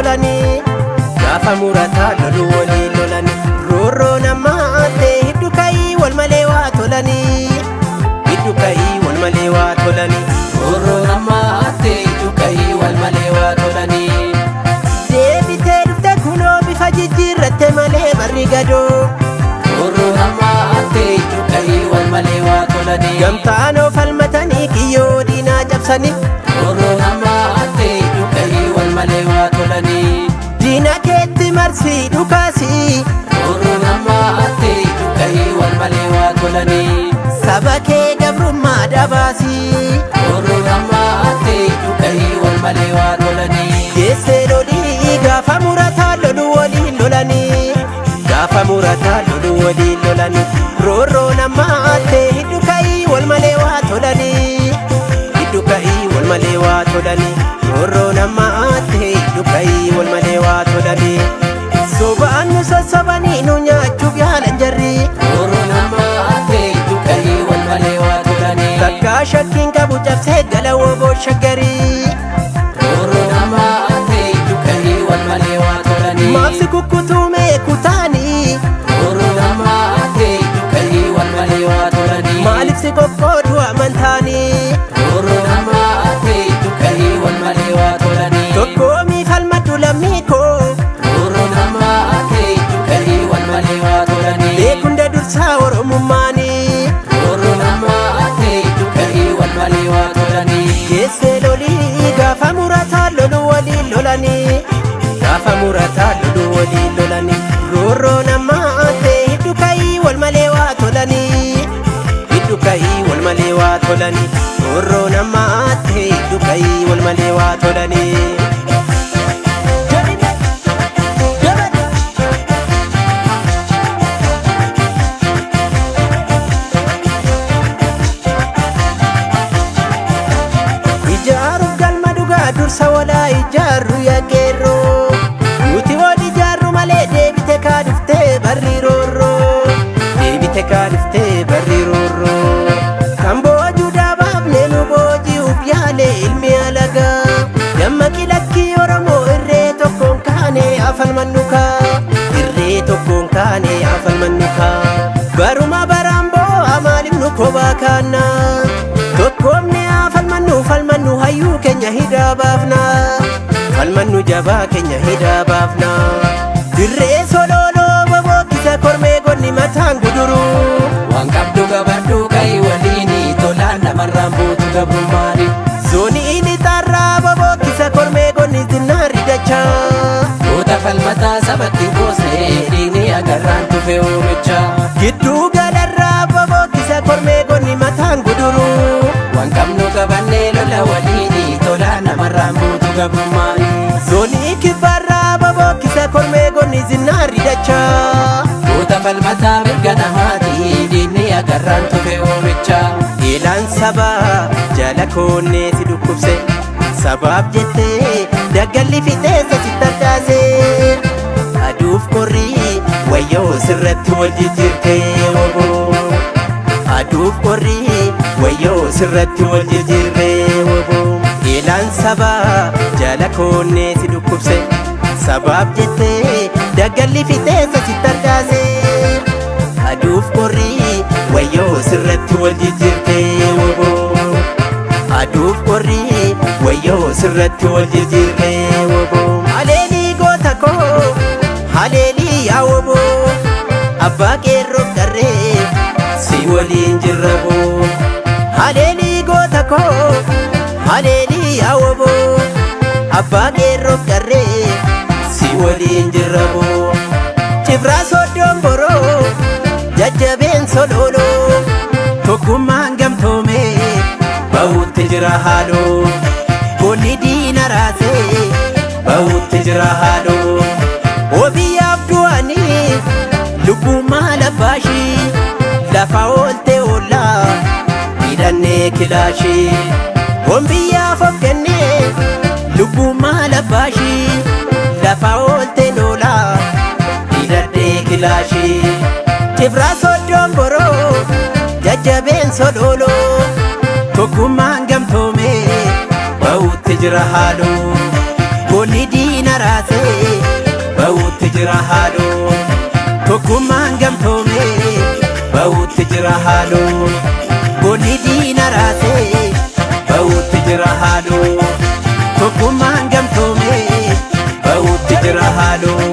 lolanii. Gaafa murataa loluu waliin lolanii. Roorroo namaa ta'e hiddu ka'ii wal malee waa tolanii. Hiddu ka'ii wal malee waa tolanii. Roorroo namaa ta'e hiddu ka'ii wal malee waa tolanii. Deebitee dhufte kunoo bifa jijjiirratte malee barri gadoo. Roorroo namaa ta'e hiddu ka'ii wal malee waa tolanii. Gamtaanoo falmatanii kiyyoo diinaa cabsanii. Roorroo namaa ta'e hiddu ka'ii wal malee waa tolanii. Diina keetti marsii dhukaasii. Roorroo namaa ta'e hiddu ka'ii wal malee waa tolanii. Saba kee gabrummaa dabaasii. Roorroo namaa ta'e hiddu ka'ii wal malee waa tolanii. Geessee lolii gaafa murataa loluu waliin lolanii. Gaafa murataa loluu waliin lolanii. Roorroo namaa ta'e hiddu ka'ii wal malee waa tolanii. Hiddu ka'ii wal malee waa tolanii. Roorroo namaa ta'e hiddu ka'ii wal malee waa tolanii. Sobaan nu sossobanii nu nyaachuuf yaalan jarri. Roorroo namaa ta'e hiddu ka'ii wal malee waa tolanii. Takkaa shakkiin qabu cabsee gala woboo shaggarii. Roorroo namaa ta'e hiddu ka'ii wal malee waa tolanii. Maafsi kukkutuumee kutaanii. Roorroo namaa ta'e hiddu ka'ii wal malee waa tolanii. Maaliif si qoqqoodu amantaanii? Roorroo namaa ta'e hiddu ka'ii wal malee waa tolanii. Tokkoomii falmadhu lammii koo. Roorroo namaa ta'e hiddu ka'ii wal malee waa tolanii. Beekunda dursaa oromummaanii. Roorroo namaa ta'e hiddu ka'ii wal malee waa tolanii. Geessee lolii gaafa murataa loluu waliin lolanii. Gaafa murataa loluu waliin lolanii. Roorroo namaa ta'e hiddu ka'ii wal malee waa tolanii. Hiddu ka'ii wal malee waa tolanii. Roorroo namaa ta'e hiddu ka'ii wal malee waa tolanii. Ijaaruuf galma dhugaa dursa walaa ijaarru yaa qeerroo. Nuti wal ijaarru malee deebite kaa dhuftee barri roorroo. Deebite kaa dhuftee barri roorroo. Kan boojuu daabaafne nu booji'uuf yaale ilmi alagaa. Dammaqi lakkii Oromoo irree tokkoon kaane afalmannu kaa. Irree tokkoon kaane afalmannu kaa. Baruma baraan boo'a maaliif nu kophaa kaannaa? Tokkoomne haa falmannu falmannu hayyuu keenya hidhaa baafna. Falmannu jabaa keenya hidhaa baafna. Dirree sololoo bobokkisa kormee gonni mataan guduru. Waan qabdu gabadhu ka'ii waliini tolaan namarraan buutu gabrummaani. Zoonii lixaarraa bobokkisa kormee gonni zinnaarri dachaa. Goota falmataa sabatti goosne dhiigni agarraan tufe oomicha. Gidduu galarraa bobokkisa kormee gonni mataan guduru. Waan qabnu qabannee lola waliini tolaan namarraan buutu gabrummaani. Zoonii kibbaarraa bobokkisa kormee gonni zinnaarri dachaa. Goota falmataa mirga namaati dhiigni agarraan tufe oomicha. Eelaan sabaa jala koonnee si dhukkubse sabaaf jettee daggalli fixeensa si tarkaase aduuf qorrii wayyoo sirratti wal jijjiirtee woboo aduuf qorrii wayyoo sirratti wal jijjiirtee woboo eelaan sabaa jala koonnee si dhukkubse sabaaf jettee daggalli fixeensa si tarkaase. Aduuf qorrii wayyoo sirratti wal jijjiirtee woboo. Aduuf qorrii wayyoo sirratti wal jijjiirtee woboo. Haleelii goota koo haleelii yaa woboo. Abbaa qeerroof qarree si waliin jirra boo. Haleelii goota koo haleelii yaa woboo. Abbaa qeerroof qarree si waliin jirra boo. Cifraa sooddoon boroo jajjabeen sololoo tokkummaan gamtoomee bahuutti jira haaloo goonni diina raasee bahuutti jira haaloo obiyyaaf du'anii lubbuu maal abbaashii lafa oolte oollaa hidhannee kilaashii Hombiyyaaf of kennee lubbuu maal abbaashii lafa oolte noolaa hidhadhee kilaashii. Cifraa sooddoon boroo jajjabeen sololoo tokkummaan gamtoomee bahuutti jira haaloo. Goonni Diina raasee Ba'uutti jira haaloo. Tokkummaan gamtoomee Ba'uutti jira haaloo. Goonni diina raasee Ba'uutti jira haaloo. Tokkummaan gamtoomee Ba'uutti jira haaloo.